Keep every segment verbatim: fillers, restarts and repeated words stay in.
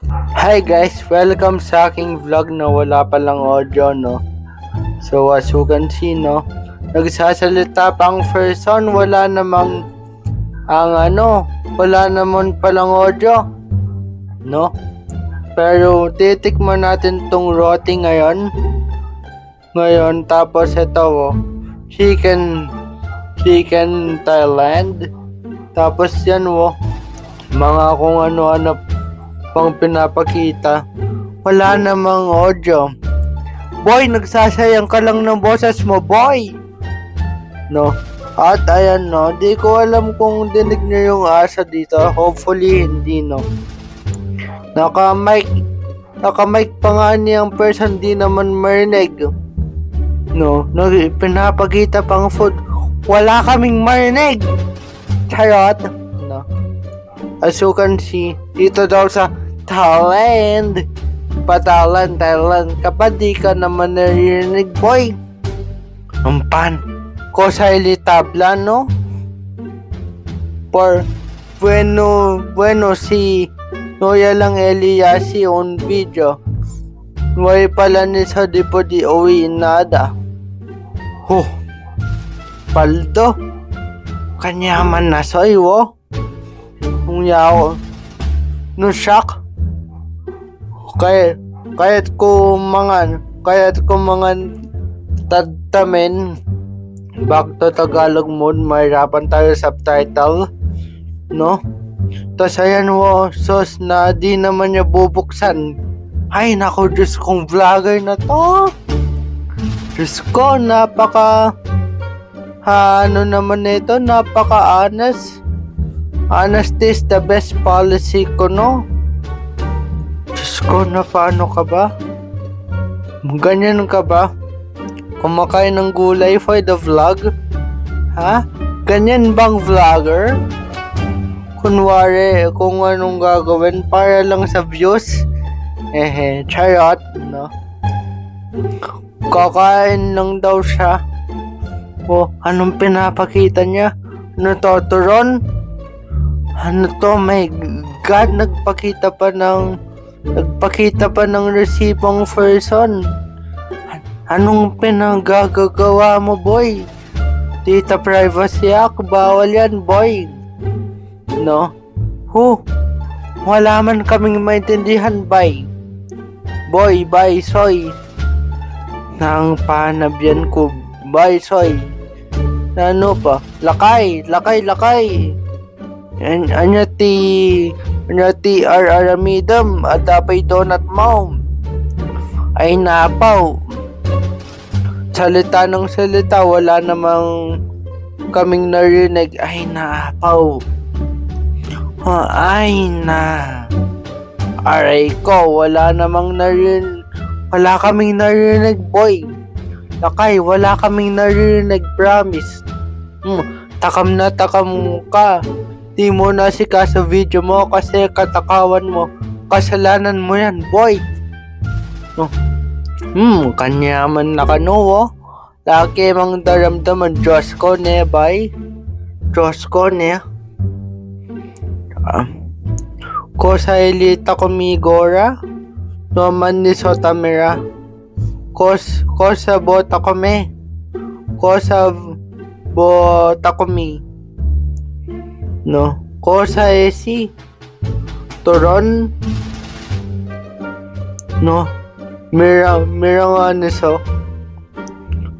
Hi guys, welcome sa aking vlog na wala palang audio, no? So as you can see, no, nagsasalita pang person, wala namang ang ano, wala naman palang audio, no? Pero titikman natin tong roti ngayon. Ngayon, tapos ito, oh, chicken, chicken Thailand. Tapos yan, oh, mga kung ano-ano pang pinapakita. Wala namang audio. Boy, nagsasayang ka lang ng boses mo, boy. No? At ayan, no, di ko alam kung dinig nyo yung asa dito. Hopefully, hindi, no. Naka-mic, naka-mic pa nga ni ang person, di naman marinig. No, nag pinapakita pang food. Wala kaming marinig. Charot. No. As you can see, dito daw sa Thailand. Pa Thailand, Thailand. Kapag di ka naman naririnig, boy. Umpan. Cosa ilitabla, no? Por bueno, bueno, si Noya lang Eliasi un video. Way pala ni sa di po di uwi nada. Huh. Paldo. Kanyaman na soy, wo. Kung yaw. No shock. Kaya, kaya't ko mangan, kaya't ko mangan tadtamin. Back to Tagalog mode, mahirapan tayo subtitle, no? Tas ayan, wo, sos na di naman niya bubuksan. Ay, naku, Diyos kong vlogger na to. Diyos ko, napaka, ha, ano naman ito, napaka-honest. Honesty is the best policy ko, no? Diyos ko, na paano ka ba? Ganyan ka ba? Kumakain ng gulay for the vlog? Ha? Ganyan bang vlogger? Kunwari, kung anong gagawin para lang sa views? Ehe, charot, no? Kakain lang daw siya. O, anong pinapakita niya? Ano to, turon? Ano to, my God, nagpakita pa ng, nagpakita pa ng resibong person. Anong pinagagagawa mo, boy? Data Privacy Act, bawal yan, boy. No? Hu, wala man kaming maintindihan, bay. Boy, bay, soy. Nang panabyan ko, bay, soy. Nanu pa? Lakay, lakay, lakay. An-, anya ti, anya ti ar-, aramidam, at apay donut mo. Ay, napaw. Salita ng salita, wala namang kaming narinig. Ay, naapaw. Ha, ay, na. Aray ko, wala namang narin-, wala kaming narinig, boy. Lakay, wala kaming narinig, promise. Hmm, takam na takam ka. Di mo na sikaso video mo kasi katakawan mo. Kasalanan mo yan, boy. Oh. Hmm, kanyaman na kanu, oh. Lagi mang daramdaman, Diyos ko ne, bay. Diyos ko ne. Ah. Cosa ilita ko mi gora, no man ni sotamira. Kos-, cosa bota ko me. Cosa bota ko mi. No. Cosa esi. Turon. No. Mira, mira nga ni so.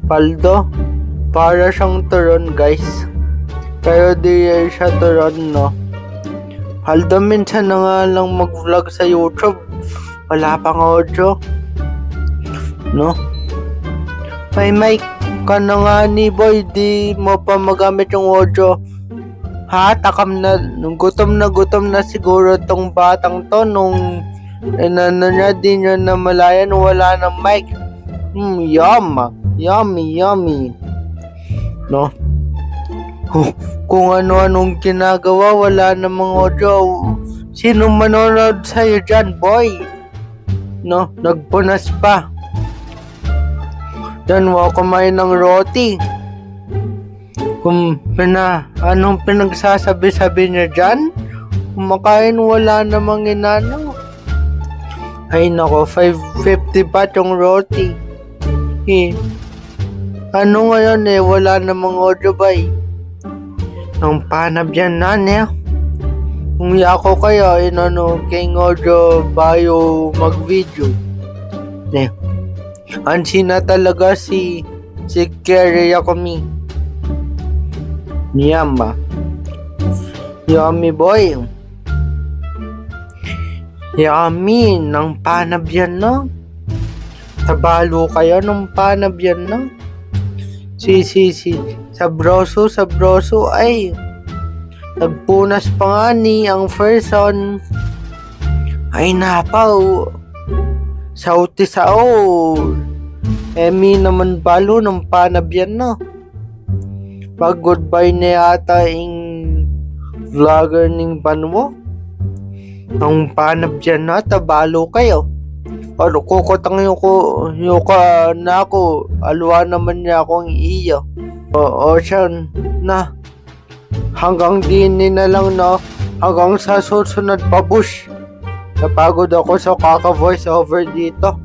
Paldo. Para siyang turon, guys. Pero di siya turon, no. Paldo, minsan na nga lang mag-vlog sa YouTube. Wala pang audio. No? May mic ka na nga ni, boy, di mo pa magamit yung audio. Ha? Takam na, gutom na gutom na siguro tong batang to nung inano niya, di niya namalayan, wala nang mic. Hmm, yum. Yummy, yummy. No? Huh, kung ano-anong ginagawa, wala namang audio. Sino manonood sa'yo dyan, boy? No? Nagpunas pa. Dyan, wa kumain ng roti. Kung pina-, anong pinagsasabi-sabi niya dyan? Kumakain, wala namang inano. Ay nako, five fifty pa tong roti. Eh, ano ngayon eh, wala namang audio bay. Nung panabyan na niya. Kung yako kaya, inano, king audio bayu mag-video. Ne. Ansi na talaga si, si Kerry Yakumi. Niyamba. Yummy boy. Yummy, nang panabyan na. Tabalu kaya nang panabyan na. Si, si, si, sabroso, sabroso, ay. Nagpunas pa nga ni ang person. Ay, napaw. Sauti saul. Emi naman balu nang panabyan na. Pag-goodbye na yata ing vlogger ning banwa. Nang panabyan na, tabalu kayu. Ano, kukutang yu ku, yu ka na ku, alwa naman ya kung iya. O, o, siya na. Hanggang dini na lang, no? Hanggang sa susunod pa, bush. Napagod ako sa kaka-voice over dito.